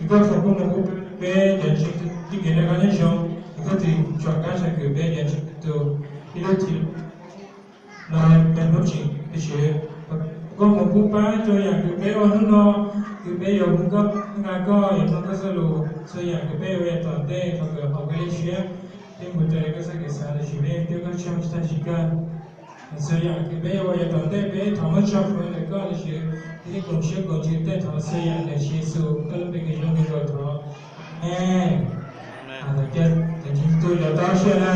Koj foom koob mus pub peb cov ntseeg txij kev noj qab nyob zoo, es koj tus tsom kab tshaj kws peb cov ntseeg txhua tus ib lub txhia no tag hnub tseem, tab sis koj mus pub pab txhua yam kws peb ua hnub no, kws peb yuav hu koj, nqa koj, yuav mloog koj txoj lus, txhua yam kws peb ua yav tom ntej thov kws haum koj lub siab, thiab mus raws li koj txoj kev xav, tab sis peb twb koj tsis tag tsis kawg. Txhua yam kws peb ua yav tom ntej peb thov muab tso plhuav ntawm koj, tab sis peb koom siab koom ntsws tej thov txhua yam ntawm Tswv Yexus koj lub npe kws zoo kws zoo thov. Amees. Cov ntseeg txhua tus tau siab na.